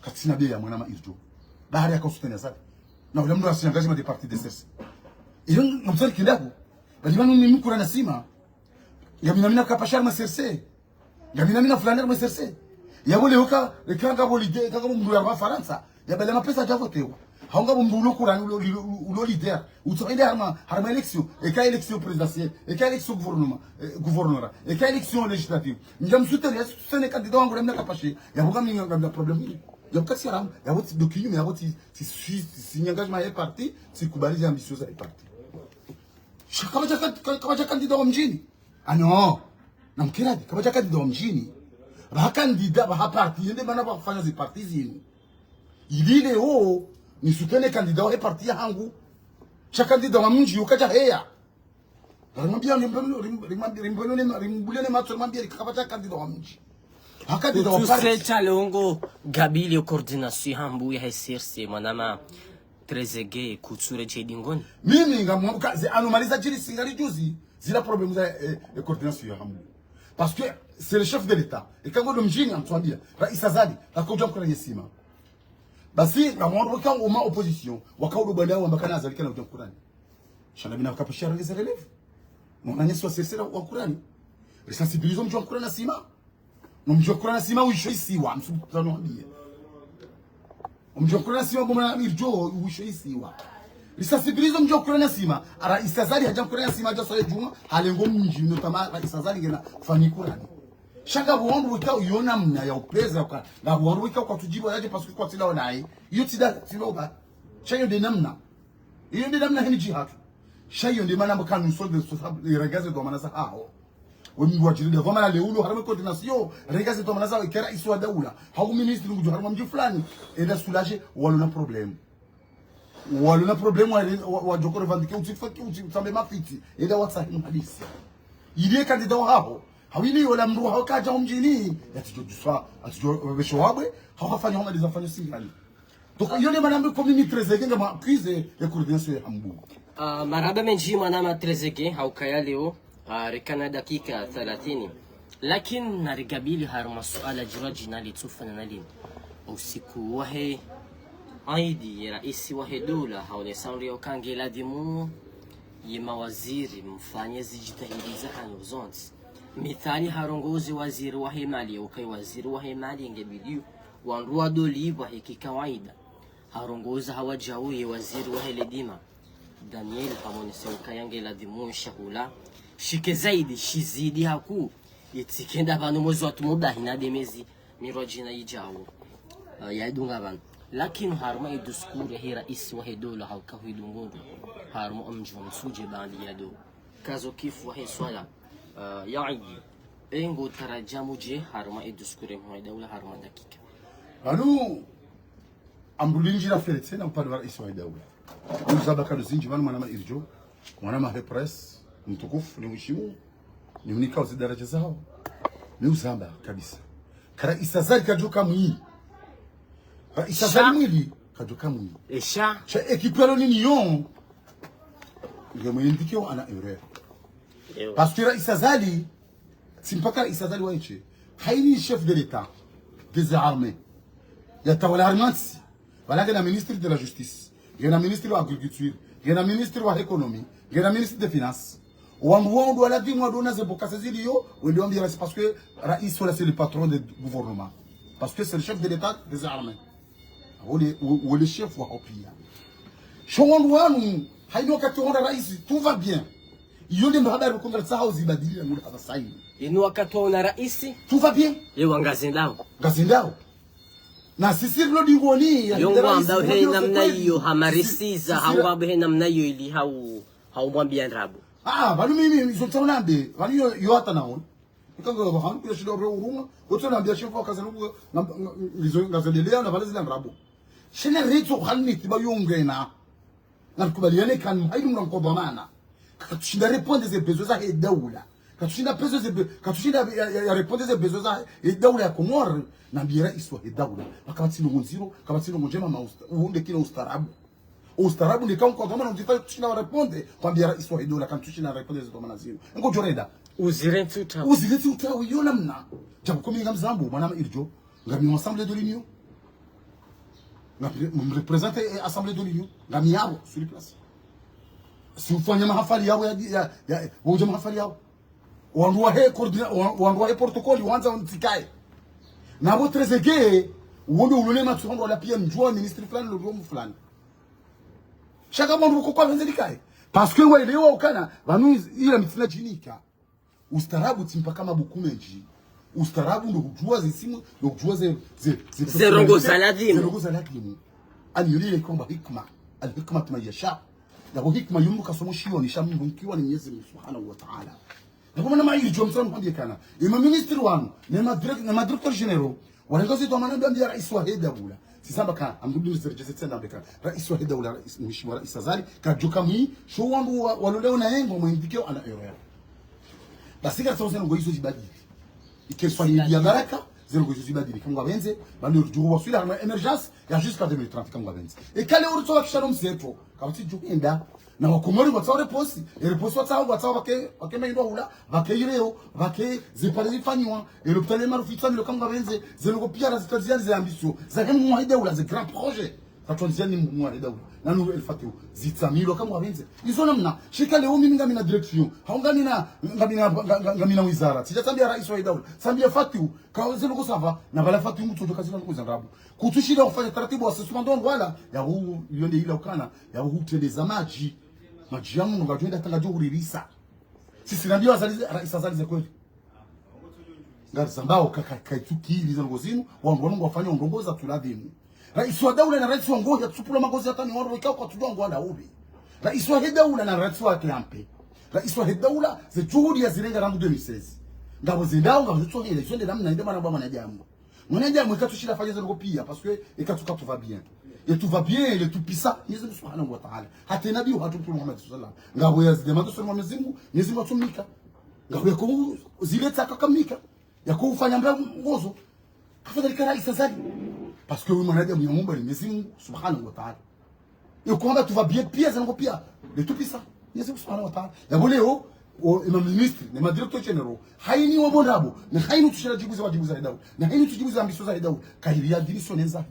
Katsina beya mwana ma Irdjo. Bahari ya hasoutenir Azali. Na ule mndru asigner engagement du parti de C R C. Iyo ngamsali kindaku. Bali pvanu ni Mkurani ya sima. Ngamina mina kapashia ma C R C. Ngamina mina fulani harumwa C R C. Ya bo leo ka, eka ngapvo leader, eka ngapvo mndru ya harumwa Farantsa. Ya bale mapesa hadja votewa. Hau ngapvo mndru ulo Kurani, ulo, ulo, ulo leader. Utso ende harumwa, harumwa élection. Eka élection présidentielle. Eka élection gouvernement, eh, gouvernorat. Eka élection législative. Ndjamsoutenir, ya soutenir candidat wangu, namna kapashia. Ya bo ngami ngamina problème. Ya bo katsi haram. Ya bo tsi document, ya bo tsi, tsi, tsi, tsi, tsi engagement ya parti, tsi kubali ze ambition za parti. Sha kapvadja ka-, ka-, kapvadja candidat wa mdjini. Ah non. Namkiradi, kapvadja candidat wa mdjini. Pvaha candidat, pvaha parti, yende mana pvafanya ze parti zinu. Ili leo, nisoutenir candidat wahe parti ya hangu. Sha candidat wa mdji, ukaja heya. Rimwambia, rim-, rim-, rim-, rimbuleni ma-, rimbuleni matso, rimwambia, kapvadja candidat wa mdji. Ha candidat wa parti. Utsuse tsa leo ngo gabili yo coordination hambu yahe C R C, mwana ma Trezeguet, kutsure dje dingoni. Mimi ngamwambuka, ze anomalies za djiri Singani juzi, zila problème za, eh, eh, coordination ya hambu. Parce que c'est le chef de l'État. Eka ngodo mdjini ngamtswambia, Raisi Azali, hakaudja Mkurani ya sima. Basi, ngamwambuka uma opposition, wakaudo bwanda wamba kana Azali kana udja Mkurani. Sha nda mina kapashia rengeze relève. Mwana nyesi wa C R C wa Kurani. Risensibilize mdji wa Kurani ya sima. No mdji wa Kurani ya sima uisho isiwa, msubutano wambie. Mdji wa Kurani ya sima bo mwana Irdjo uisho isiwa. Risensibilize mdji wa Kurani ya sima. Ara Raisi Azali hadja Kurani ya sima hadja swali djumwa, halengo mdji, notamment Raisi Azali ngena fanyi Kurani. Sha ngapvo wandru wekao iyo namna ya upveza kwa, ngapvo wandru wekao kwatsudjibu yadje parce que kwatsi lawa naye. Iyo tsi da, tsi lawa ba. Sha iyo nde namna. Iyo nde namna heni dji hatru. Sha iyo nde mana mkanu sonde so sab-, renga ze dhwamana zahaho. We mndru wadjiri nde dhwamana le ulo harumwa coordination, renga ze dhwamana zahaho, eka raisi wa daula. Hau ministre ngudjo harumwa mdji fulani, enda soulager, walo na problème. Walo na problème wa, wa, wadjoko revendiquer, utsi faki, utsi, utsambe mafiti, enda watsahe mhadisi. Ili ye candidat wahaho, hau ili yola mndru wahaho kadja ho mdjini, yatsidjo djuswa, atsidjo, wabesho wabwe, hau hafanya homa ndiza fanyo Singani. Donc, iyo nde mana mbe ko mimi Trezeguet ngam accusé ye coordination ya hambu. Ah, marahaba mendji mwana ma Trezeguet, ha ukaya leo, ah, rikana dakika thalathini. Lakini narigabili harumwa suala djirwa djina litsufana na lini. Usiku wahe Aidi, ye raisi wahe daula haonesa ndo yauka nge ladhimu ye mawaziri mfanye zijitihadi zahanyu zontsi. Mithali, harongoa waziri wahe mali, yauka waziri wahe mali nge bidi wandru wadolipvwa he kikawaida. Harongoa hawadjau ye waziri wahe ledima, Daniel, hamonesa ukaya nge ladhimu shahula shike zaidi, shizidi haku, itsikenda pvanu mwezi wa tumo bahi na demezi mirwa djina idjao, eh, yadunga pvanu. Lakini harumwa e discours yahe raisi wahe daula hauka huidungundru harumwa omdji wa Mitsudje baanda yado kazo kifu wahe swala, eh, ya idi, engo tarajamu dje harumwa e discours yahe daula harumwa dakika. Pvanu, amrudi ndjira fere tsena upande wa raisi wahe daula. Uzamba kado zindji pvanu mwanama Iridjo, mwanama he presse, mtukufu, ni mheshimu, ni mnika uzi daraja zao. Ni uzamba kabisa. Ka raisi Azali kadjoka mwi. Raisi Azali mwili kadjoka mwi. Esha. Sha équipe yalo nini yo. Nge mwe indiqué ana erreur. Parce que raisi Azali, tsi mpaka raisi Azali wa nchi. Haini chef de l'État, des armées. Yatawala harimwa ntsi. Pvala ngena ministre de la justice, ngena ministre wa agriculture, ngena ministre wa économie, ngena ministre des finances. Wandru wao ndo waladhimu wadona ze bokasa ziliyo, wende wambie raisi, parce que raisi wala c'est le patron du gouvernement. Parce que c'est le chef de l'État des armées. Wole, wole chef wa opia. Sho wandru wanu, haini wakati wona raisi, tout va bien. Iyo nde ndo habari kundra tsaha uzibadili na muda hata saini. Inu wakati wona raisi, tout va bien. Ewa ngazendao. Ngazendao. Na sisi rilo dingoni, ya yo ngwamba he namna iyo hamarisiza, hau ngwamba he namna iyo ili hau, hau mwambia ndrabo. Ah, pvanu mimi, izo tsaona mbe, pvanu yo, yo hata naona. Ikanga pvanu kula shida ure uruma, wote nambia shefu wa kazi nuku, na, na, izo ngazendelea na pvale zila ndrabo. Shene reto halini tiba yo ngena. Na tukubaliane kan, hayi mna nkodhwamana. Katsushinda répondre ze besoin zahe daula. Katsushinda besoin ze be-, katsushinda ya, ya, ya répondre ze besoin zahe daula ya Komori. Nambiye raisi wahe daula. Makapvatsi ndrongoo ndziro, kapvatsi ndrongoo ndjema ma usta-, uonde kina ustaarabu. Ustaarabu ndeka nkodhwamana ndjifanya kutsushinda wa répondre. Kwambiye raisi wahe daula, kantsushinda répondre ze dhwamana zinu. Ngodjo renda. Uzire ntsi utawi. Uzire ntsi utawi, iyo namna. Djabu kumi nga mzambo, mwanama Iridjo. Ngami wa Assemblée de l'Union. Ngami, mreprésente, eh, Assemblée de l'Union. Ngami yapvo, sur place. Si ufanya mahafali yapvo ya, ya, ya, wodja mahafali yapvo. Wandru wahe coordina-, wa-, wandru wahe protocole, wandza wantsikaye. Na pvo Trezeguet, wonde ulole matso wandru wala pia mdjuwa ministre fulani, lo mdjuwa mfulani. Shaka wandru koko wapvendze likaye. Parce que waelewa ukana, pvanu ila mitsina djinika. Ustaarabu tsi mpaka mabuku mendji. Ustaarabu ndo kudjuwa ze simu, ndo kudjuwa ze, ze, ze, ze ndrongoo za ladhimu. Ze ndrongoo za ladhimu. Ani yulile kwamba hikma. Al hikmatu man yasha. Yapvo hikma yumnu kasomo shioni sha mdru nkiwa ni Mwenyezi Mungu Subhanahu wa Ta'ala. Yapvo mwanama Iridjo msalamu kwambiye kana. Ema ministre wanu, ne ma direc-, ne ma directeur généraux, walenga zito amana ndo ambiya raisi wahe daula. Sisamba ka, amrudi mzere jeze tsena mbeka. Raisi wahe daula, raisi, mheshimiwa raisi Azali, kadjoka mwi, sho wandru wa, waloleo na yengo, mwe indiqué ana erreur. Basi ka tsawo ze ndrongoo izo zibadili. Ike swali ya baraka, ze ndrongoo izo zibadili. Kamwe ngwapvendze, bali udjuhu waswila hama émergence, ya jusqu'à deux mille trente, kamwe ngwapvendze. Eka leo uritso wakishalo mseto, kapvatsi djuhenda, na wakomori ngwatsao réponse, e réponse watsao, ngwatsao pvake, pvake maindwa hula, pvake ileo, pvake zipare zifanyiwa, e lopitali ya Marufu itsamilwa kamwe ngwapvendze, ze ndrongoo pia na zitsaziani ze ambition, zahe mwahe daula, ze grand projet. Katwanziani mwahe daula. Na Nour El Fath, zitsamilwa kamwe ngwapvendze. Izo namna, shika leo mimi ngamina direction, hau ngamina, ngamina, nga-, nga-, ngamina wizara. Tsidja tsambiya raisi wahe daula, tsambiya Fath, ka ze ndrongoo ça va, na pvala Fath mutso djoka zila ndrongoo za ndrabo. Kutsushinda ufanya taratibu wa sesuma ndo ngwala, ya hu, yonde ila ukana, ya hu teleza madji. Madji ya Mungu, ngadjo enda tanga djo huririsa. Sisi nambiya Azali, raisi Azali ze kweli. Ngarizambao ka, ka, kaitsukili ze ndrongoo zinu, wandru wanu ngwafanya ndrongoo zatsu ladhimu. Raisi wa daula na raisi wa ngozi, yatsupvula mangozi hata ni wandru wikao kwatsudjuwa ngwanda upvi. Raisi wahe daula na raisi wake ampe. Raisi wahe daula, ze djuhudi yazirenga rangu deux mille seize. Ngapvo zendao, ngapvo zitsohela, izo nde namna, inde mwana bwa mwanadamu. Mwanadamu, eka tsushinda fanya ze ndrongoo pia, parce que eka tsu, ka tout va bien. Et tout va bien, il est tout puissant, Mwenyezi Mungu Subhanahu wa Ta'ala. Hata nabii wahatru Mtume Muhammad sallallahu alayhi wa sallam. Ngapvo yazidemande usoni mwa Mwenyezi Mungu, Mwenyezi Mungu atsumnika. Ngapvo yako zile tsaka kamnika. Yako ufanya mba ngozo. Afadhali ka raisi Azali. Parce que uyu mwanadamu yamuumba ni Mwenyezi Mungu Subhanahu wa Ta'ala. Iyo kwamba tout va bien pia, ze ndrongoo pia. Le tout puissant. Mwenyezi Mungu Subhanahu wa Ta'ala. Yapvo leo, o, ema ministre, ne ma directeur généraux. Haini wapvo ndrabo. Na haini utsushinda djibu ze wadjibu zahe daula. Na haini utsudjibu ze ambition zahe daula. Kahiri ya démissionner nza.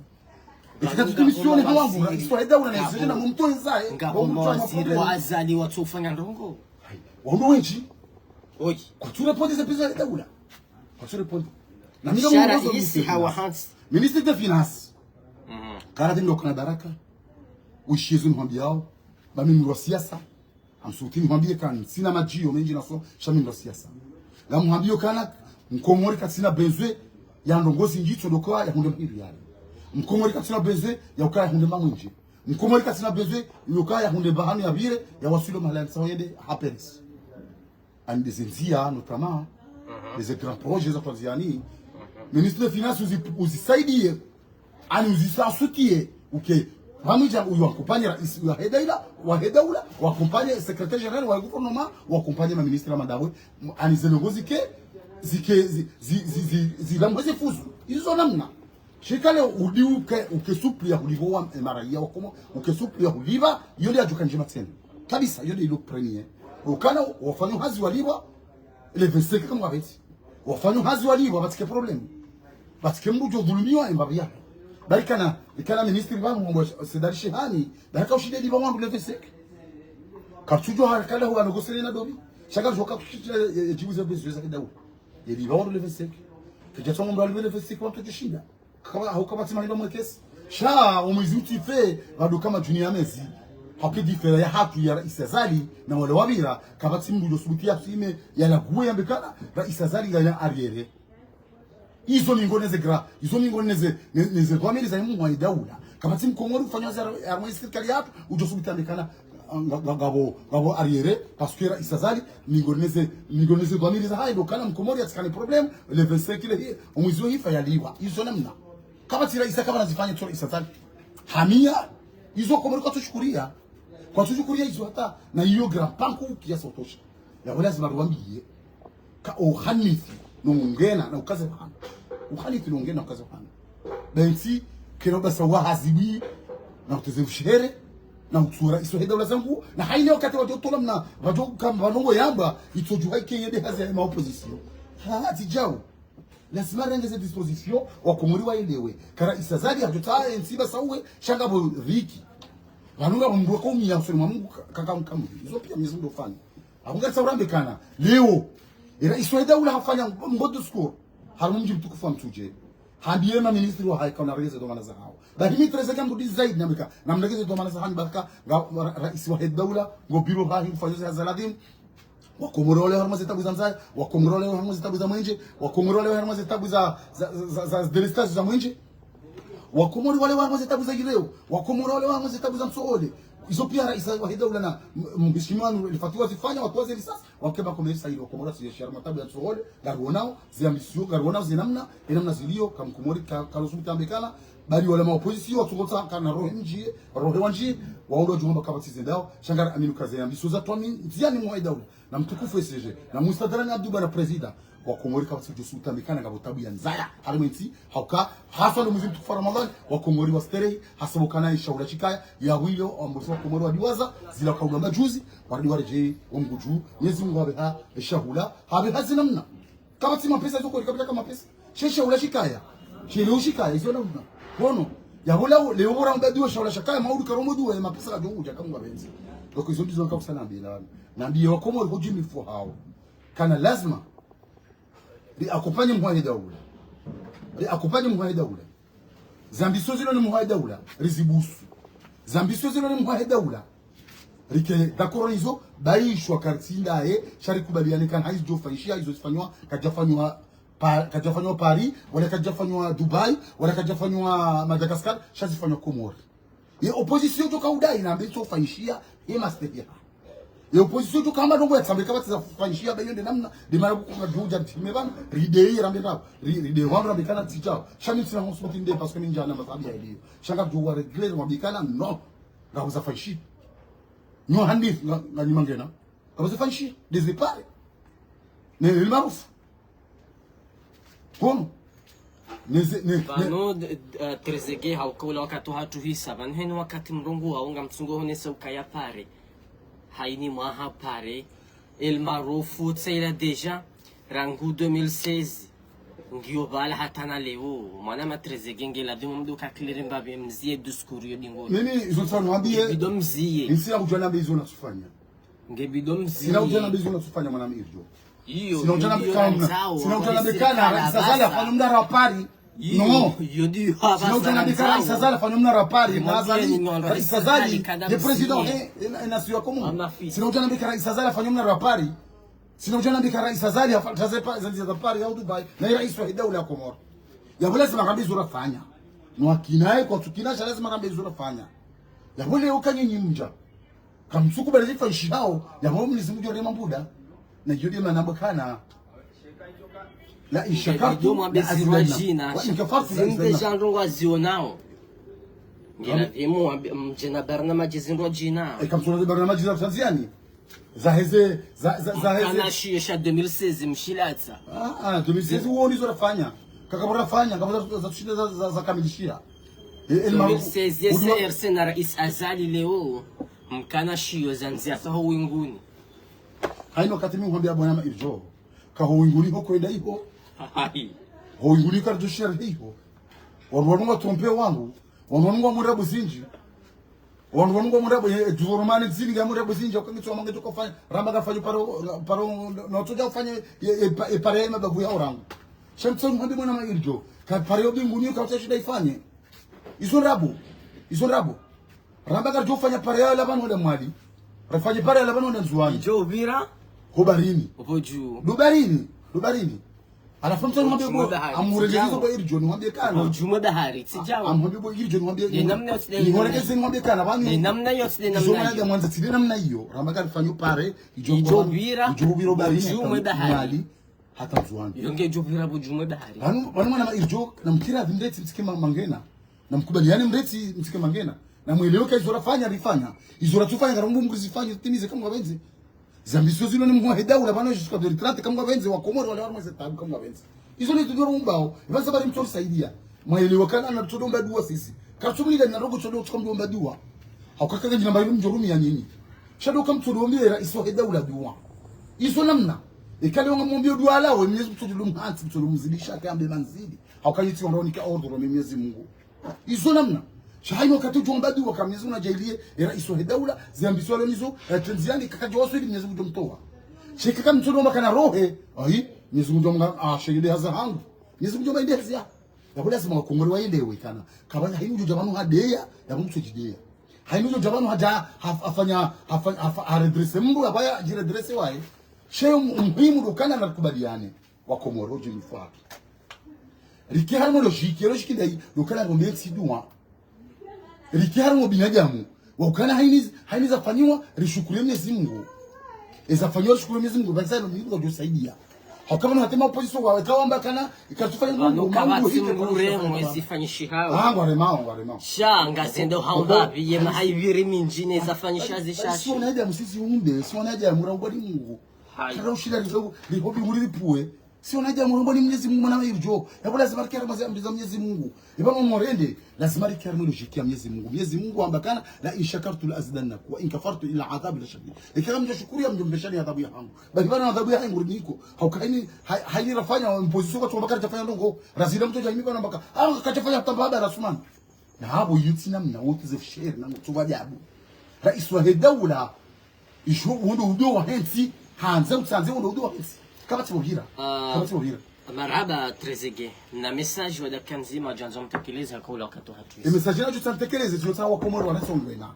Eka tsi démissionner hawangu, raisi wahe daula na yesije na mumtoe nzaye, ngapvo mawaziri wa Azali watsofanya ndrongo. Wandru wendji. Oyi. Kwatsu répondre ze pesa ya daula. Kwatsu répondre. Na mi ngamwambiyo raisi hawa hantsi. Ministre des Finances. Kara tsi ndo kana baraka. Ushiye zo nihwambiyao. Ba mi mndru wa siasa. Hamsuti nihwambiye kana ntsina madjiyo mendji naso, sha mi mndru wa siasa. Ngamhwambiyo kana, mkomori katsina besoin ya ndrongo zindji tsi ndo ka yahundre mahiri yale. Mkomori katsina besoin ya uka yahundre mamwendje. Mkomori katsina besoin ya uka yahundre bahanu yapvire, yawaswili mahala yandisa yende, ha Paris. Ani ndeze ndzia, notamment, ndeze grands projets za twandziani. Ministre des Finances uzi-, uzisaidiye. Ani uzisasutiye, uke. Pvamwedja uyo wakompanye raisi wahe daula, wahe daula, wakompanye secrétaire général wa gouvernement, wakompanye ma ministres wa madawe, m-, ani ze ndrongo zike, zike, zi-, zi-, zi-, zi-, zilamwe ze fuzu. Izo namna. Sha eka le udi uke, uke souple ya hulipva wa, eh, maraya wa Komori, uke souple ya hulipva, iyo nde yadjoka ndjema tsena. Kabisa, iyo nde ilo premier. Ukana wafanya hazi walipvwa, le vingt-cinq kamwe wapvendzi. Wafanya hazi walipvwa, pvatsike problème. Pvatsike mndru udjo dhulumiwa, emba pviya. Bali kana, ikana ministre pvanu, mambo Said Ali Chihani, bali kaushinde lipva wandru le vingt-cinq. Katsudjo ha-, kala huwa négocier na dobi. Sha kadjoka kushitila, eh, eh, djibu ze besoin zahe daula. Ye lipva wandru le vingt-cinq. Kedja tsongo mndru alipve le vingt-cinq, wandru wadjoshinda. Kaba, hau kaba tsi mahimba mwekesi. Sha, omwezi utsife, pvado kama djuni ya mezi. Hauke différence yahatru ya raisi Azali, na wale wapvira, kaba tsi mndru udjo subuti yasime, yalaguwe yambe kana, raisi Azali ngena arriéré. Izo miongoni neze gra, izo miongoni neze, ne-, neze dhwamiri za imu wa idaula. Kaba tsi mkomori ufanya hazi ya, ya mwe sirikali yahatru, udjo subuti yambe kana, nga-, nga-, ngapvo, ngapvo arriéré, parce que raisi Azali, miongoni neze, miongoni neze dhwamiri zahahe, ndo kana mkomori yatsikane problème, le vingt-cinq le hi, omwezi wo hifa yalipvwa. Izo namna. Kaba tsi raisi kaba nazifanya tsi raisi Azali. Hamia, izo Komori kwatsu shukuriya. Kwatsu shukuriya izo hata, na iyo grand panku kiasi utosha. Yapvo lazima ruwambiye. Ka o hanisi, no ngena, na ukaze hana. O hanisi no ngena, na ukaze hana. Bentsi, keno basa wa hazibi, na uteze ushere, na utsura iso he daula zangu, na haine wakati wadjo tola mna, wadjo kamba, wanongo yamba, itsodjuha ike yende hazi ya ma opposition. Ha, ha, tsi djau. Lazima renge ze disposition, wakomori waelewe. Ka raisi Azali hadjotsaha entsi basa uwe, sha ngapvo dhiki. Pvanu ngapvo mndru wa kaumi ya usoni mwa Mungu ka-, ka-, ka-, ka-, izo piya Mwenyezi Mungu ufanya. Akunga tsa urambe kana. Leo. Era raisi wa daula hafanya ngo, ngo discours. Harumwa mdji mtukufu wa Mtsudje. Hambiye ma ministre wahahe kana waregeze dhwamana zahao. Bahi mi treize kambu di zaidi namika. Namregeze dhwamana zahani baka nga ra-, raisi wa daula. Ngo biro hahi ufanya ze hazi za ladhimu. Wakomori wale harumwa ze tabu za Mzaya. Wakomori wale harumwa ze tabu za Mwendje. Wakomori wale harumwa ze tabu za, za, za, za, za délestage za Mwendje. Wakomori wale harumwa ze tabu za Ileo. Wakomori wale harumwa ze tabu za Mtsohole. Izo piya raisi wa daula na m-, mheshimiwa Nuru El Fatihi wazifanya, watowa ze risasi. Wake ba commerçant ile Wakomori wasi yeshara matabu ya Mtsohole, ngaruonao, ze ambition, ngaruonao ze namna, e namna zilio, ka mkomori, ka, kalosu mtambe kana, bali wale ma opposition, watsungotsa kana rohe ndji, rohe wandji, waondo djumba kaba tsi zendao, sha ngari amini ka ze ambition za twami, ndziani mwa daula, na mtukufu S G, na mustadara na Abdouba na président, Wakomori kaba tsi djosu mtambe kana ngapvo tabu ya nzaya, harimwa entsi, hauka, haswa no mwezi mtukufu wa Ramadhani, Wakomori wasterehi, hasabu kana ishahula shikaya, ya wilo, ambosi Wakomori wadiwaza, zila kaula majuzi, waridi waredjei, wa Mngu dju, Mwenyezi Mungu hapveha, ishahula, hapveha zi namna. Kaba tsi mapesa zo kori, kabla ka mapesa. She shahula shikaya. She leo shikaya, izo namna. Kono, ya bola, leo bora mbadi wa shahula shakaya, maudu karombo duwa, ya mapesa kadjo udja, kamu ngapvendzi. Donc, izo ndizo nkakusana mbila. Nambiye Wakomori hodji mifu hao. Kana lazima, ri accompagner mhuu wahe daula. Ri accompagner mhuu wahe daula. Ze ambition zilo ni mhuu wahe daula, rizibusu. Ze ambition zilo ni mhuu wahe daula. Rike d'accord izo, baishwa kartsi ndaye, sha rikubaliane kana haizo djofanyishiha, izo zifanywa, kadjafanywa Pa-, kadjafanywa Paris, wala kadjafanywa Dubai, wala kadjafanywa Madagascar, sha zifanywa Komori. Ye opposition djoka udai nambe itsofanyishiha, ye mastehi ya. Ye opposition djoka hamba ndrongo yatsambe kaba tsi zafanyishiha, ba iyo nde namna, nde mana kuku ngadjo udja ritime pvanu, ridei rambe ndao, ri-, ridei wandru rambe kana tsi djao. Sha mi ntsina honsu kuti nde, parce que mi ndjana madhabi ya iliyo. Sha ngapvo wa régler, wambe kana, non. Ngapvo zafanyishiha. Nyo handi, nga, nga nyuma ngena. Ngapvo zafanyishiha, ndeze pare. Ne, ne maarufu. Kono. Neze, ne, ne. Pvanu, eh, Trezeguet hauka ula wakati hatru hisa. Pvanu heni wakati mrongo wa unga mtsungo honesa ukaya pare. Haini mwaha pare. El Maarouf tsaila déjà. Rangu deux mille seize. Ngiyo pvala hata na leo, mwana ma Trezeguet nge ladhimu mdru ka clair mbapvi mzie discours yo dingo. Mimi, izo ntsona niwambie. Nge bidi mzie. Ntsina udjo nambe izo natsufanya. Nge bidi mzie. Ntsina udjo nambe izo natsufanya mwana ma Irdjo. Iyo, ntsina udjo nambe kana, ntsina udjo nambe kana, Rais Azali hafanya mnara wa Paris. Non. Ntsina udjo nambe kana, Rais Azali hafanya mnara wa Paris. Rais Azali, le président, eh, eh, nation ya Komoro. Ntsina udjo nambe kana, Rais Azali hafanya mnara wa Paris. Ntsina udjo nambe kana, Rais Azali hafanya taze pa, za, za Paris au Dubai. Na rais wa daula ya Komoro. Yapvo lazima rambe izo rafanya. No akinaye kwa tsukina, sha lazima rambe izo rafanya. Yapvo leo ka nyinyi mdja. Kamtsukubali zifanyishihao, yapvo Mwenyezi Mungu udjo rema mbuda. Na iyo nde mana mbakana. La in shakartum, la azidannakum. Wa in kafartum, la azidannakum. Zinde zandro ngwazionao. Nge ladhimu, mdje na barnamaji zindro djina. E, kamtsona ze barnamaji za Tanzania. Zaheze, za, za, zaheze. Kana shiyo sha deux mille seize mshilatsa. Ah, ah, deux mille seize uwo ndizo rafanya. Kakapvo rafanya, kakapvo za, za, za, za, za, za kamilishia. E, e, deux mille seize, ye C R C na Rais Azali leo. Mkana shiyo zandzia sa ho winguni. Hayina wakati mi uhambia bwana ma Irdjo. Ka ho winguni ho kwenda iho. Hayi. Ho winguni ka ridjo shia iho. Wandru wanu ngwa trompe wangu. Wandru wanu ngwa mwenda buzindji. Wandru wanu ngwa mwenda bu, e, e, duvoro mane zini ngwa mwenda buzindji. Kwa ngitso wa mange toko fanya. Ramba ka fanya paro, paro, na, na otoja ufanya, e, e, pa, e, pare ya mabavu ya orangu. Sha mtso muhambi mwana ma Irdjo. Ka pare yo binguni ka utashinda ifanye. Izo ndrabo. Izo ndrabo. Ramba ka ridjo fanya pare ya lapvanu hwenda Mwali. Rafanye pare ya lapvanu hwenda Ndzuwani. Idjo upvira. Ho baharini. Opvo dju. Ndo baharini. Ndo baharini. Halafu mtso niwambie bo, amurengeze bo Irdjo niwambie kana. Opvo dju mwe bahari, tsi djawo. Amwambie bo Irdjo niwambie. Ne namna yotsi, ne namna. Niwambie kana, pvanu. Ne namna yotsi, ne namna. Izo mwana ya mwandza tsi ne namna iyo. Ramba ka rifanye pare, idjo upvira. Idjo upvira ho baharini. Opvo dju mwe bahari. Hata Ndzuwani. Yo nge idjo upvira opvo dju mwe bahari. Pvanu, pvanu mwana ma Irdjo, na mkira mretsi mtsike ma, mangena. Na mkubaliane mretsi mtsike mangena. Na mwelewe ka izo rafanya, rifanya. Izo ratsufanya, karombo mbu rizifanye, timize ka mngapvendze. Zambi izo zilo ni mwahe daula, pvanu jusqu'à deux mille trente, ka mngapvendze, wa Komori wale harumwa ze tabu, ka mngapvendze. Izo ni tudoro mbao, ipvasa bari mtso risaidia. Mwelewe kana na tsodo mba dua sisi. Katsumulika na rogo tsodo tsodo mba dua. Hauka kaka djina mba ilo mdjorumia nyinyi. Sha ndo ka mtsodo mbie rais wahe daula dua. Izo namna. Eka leo ngamwambio dua lawe, Mwenyezi Mungu mtsodo mhantsi, mtsodo mzidisha, ka yambe manzidi. Hauka yitsi wandro nika ordre wa Mwenyezi Mungu. Izo namna. Sha hayina wakati udjo mba dua ka Mwenyezi Mungu nadjaaliye, e rais wahe daula, ziambiswa leo nizo, e, tenziani kakadjo waswili Mwenyezi Mungu udjo mtowa. Sha eka ka mtsodo mba kana rohe, ayi, Mwenyezi Mungu udjo mnga, ah, shahidi haza hangu. Mwenyezi Mungu udjo mba inde hazi ya. Yapvo lazima wa Komori waelewe kana. Kapvana hayina udjo dja pvanu hadeya, yapvo mtso djideya. Hayina udjo dja pvanu hadja, haf-, hafanya, hafa-, hafa-, haredresse mndru, yapvo ya djiredresse waye. Sha yo mu-, muhimu ndo kana na kubaliane. Wa Komori, odji mfaki. Rike harumwa logique, logique ndayi, ndo kana ndo mbe ntsi dua. Rike harumwa binadamu. Wa ukana hayina, hayina zafanyiwa, rishukuriye Mwenyezi Mungu. Eza fanyiwa rishukuriye Mwenyezi Mungu, pvasa Mwenyezi Mungu udjo saidia. Hauka pvanu hata ma opposition wa, eka wamba kana, ika tsufanya Mungu, Mungu hike, pvanu kapvatsi ngure mwe zifanyishihao. Ah, ngwaremao, ngwaremao. Sha, ngazendo hamba, pvi ye maha ipviri mindji ne zafanyisha zishashi. Si wanadamu sisi umbe, si wanadamu raumbwa ni Mungu. Hayi. Kara ushila riho, riho binguni ripvue. Si wanadamu raumbwa ni Mwenyezi Mungu mwana wa Irdjo. Yapvo lazima rike harumwa ze amri za Mwenyezi Mungu. Ipvanu murende, lazima rike harumwa logique ya Mwenyezi Mungu. Mwenyezi Mungu hamba kana, la in shakartum la azidannakum, wa in kafartum inna adhabi la shadid. Eka mdjashukuru ya mdjo mpveshani adhabu ya hangu. Bali pvanu adhabu ya hangu riniko. Hauka hayina, hay-, hayina rafanya, opposition ka tsu wamba kana rafanya ndrongo. Razila mtso dja himi pvanu mbaka. Ah, katsufanya hata mbaba rasumani. Na hapvo yotsi namna wote ze fshere na mutsu wa ajabu. Rais wahe daula, isho uwo ndo udo wahe ntsi, handze utsandze uwo ndo udo wahe ntsi. Kapvatsi pvo pvira. Ah, kapvatsi pvo pvira. Marahaba, Trezeguet. Na message wa dakika ndzima, djandza mtekeleze, haka ula wakati hatru. E message nadjo tsa ntekeleze, tsino tsaha wa Komori wana songwena.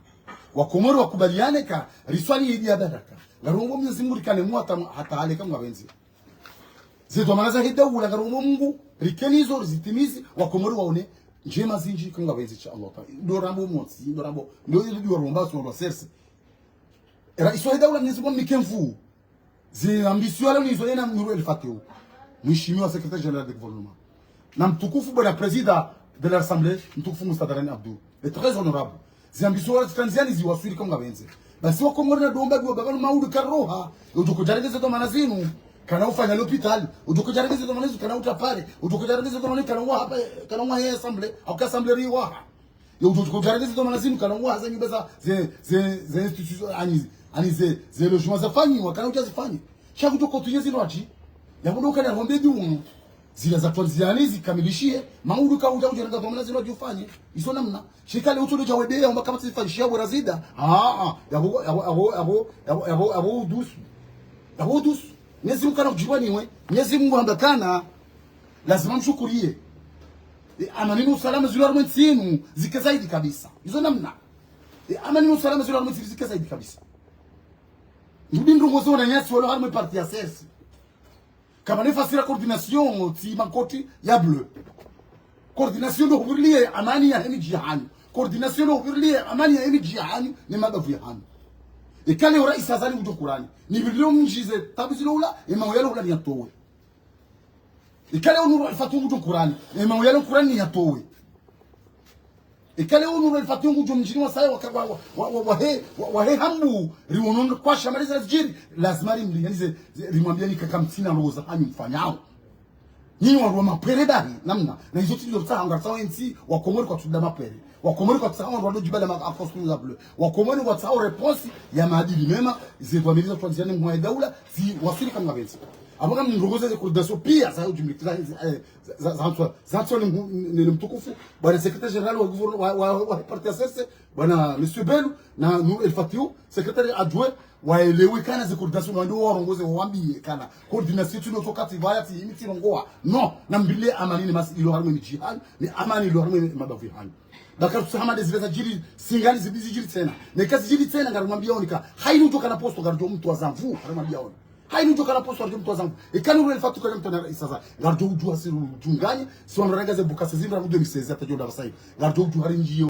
Wa Komori wakubaliane ka, riswali idi ya baraka. Ngarombo Mwenyezi Mungu rikane mwa hata, hata hale ka mngapvendze. Ze dhwamana zahe daula ngarombo Mungu, rike nizo, rizitimizi, wa Komori waone ndjema zindji ka mngapvendze, insha Allah taala. Ndo rambo motsi, ndo rambo, ndo ili dua romba, so ndo serse. Rais wahe daula Mwenyezi Mungu amnike nvuu. Ze ambition leo nizo yena Nour El Fath. Mheshimiwa secrétaire général de gouvernement. Na mtukufu bwana président de l'Assemblée, mtukufu Moussa Dramane Abdou. Le très honorable. Ze ambition wala tsi Tanzania ziwaswili ka mngapvendze. Basi wa Komori na domba dua baba no maudu karoha. Udjo kudjarengeze dhwamana zinu. Kana ufanya l'hôpital. Udjo kudjarengeze dhwamana zinu kana utra pare. Udjo kudjarengeze dhwamana kana uwaha hapa, kana uwaha ye assemblée. Au ka assemblée riwaha. Yo udjo kudjarengeze dhwamana zinu kana uwaha ze nyumba za, ze, ze, ze institution, ani, ani ze, ze logement zafanyiwa kana udjazifanye. Sha kudjo kotunye zinu ati. Yapvo ndo kana rombe dua. Zila za twandziani zikamilishihe, maudu ka udja udja renga dhwamana zilo djufanye. Izo namna. Shikale utso dja wedeya, umba kama tsifanyishiha bwera zida. Ah, ah, yabo, yabo, yabo, yabo, yabo, yabo, yabo udusu. Yabo udusu. Mwenyezi Mungu kana udjibu niwe. Mwenyezi Mungu hamba kana. Lazima mshukuriye. E, amani no usalama zilo harumwa entsi inu, zike zaidi kabisa. Izo namna. E, amani no usalama zilo harumwa entsi inu, zike zaidi kabisa. Ndudi ndrongozi wananyasi walo harumwa parti ya C R C. Kama ne fasira coordination tsi makoti ya bleu. Coordination ndo hupviriliye amani yahe midji yahanyu. Coordination ndo hupviriliye amani yahe midji yahanyu ne mabavu yahanyu. Ekale o rais Azali ngudjo Nkurani. Nipvirilio mdjize tabu zilo hula, emau yalo hula niyatowe. Ekale o Nour El Fath ngudjo Nkurani. Emau yalo Nkurani niyatowe. Ekale o Nour El Fath ngudjo mdjini wasaya waka-, wa, wa, wa, wa, wahe, wa, wahe hambu, riwono kwasha mali zila zidjiri, lazima rimliganize, rimwambiyeni kaka mtsina ndrongo zahanyu mfanyao. Nyinyi wandru wa mapwere dahi, namna, na izo tsi ndizo tsaha, ngaritsaho entsi, Wakomori kwatsuda mapwere. Wakomori kwatsaho wandru walo djibu la ma-, à construire la bleu. Wakomori kwatsaho réponse ya maadili mema, ze dhwamana za twandziani mwa daula, zi waswili kama mapvendzi. Abo ngam ndrongoze ze coordination pia za ujumlikila, eh, za, za, za, za, za, ni, ni, ni mtukufu, bwana secrétaire général wa gouvernement, wa, wa, wa parti ya C R C, bwana monsieur Belou, na Nour El Fath, secrétaire adjoint, waelewe kana ze coordination, wande warongoze, wawambiye kana. Coordination tsi no tokati, vaya tsi, imi tsi rongowa. Non, namvirilie amani ne masi ilo harumwa midji yahanyu, ne amani ilo harumwa mabavu yahanyu. Bakari tsaha made zile zadjiri, singani zibi zidjiri tsena. Neka zidjiri tsena, ngarimwambiyaoni ka. Hayini udjo kana posto, ngaridjo mtwaza nvu, ngarimwambiyaoni. Hayini udjo kana posto, ngaridjo mtwaza nvu. Ekani ule Fatu kana mtwaza nvu, sasa. Ngaridjo udjuha si udjunganye, si wamranga ze bukase zimra mu deux mille seize, hata djo nda pvasa yi. Ngaridjo udjuha hari ndjiyo.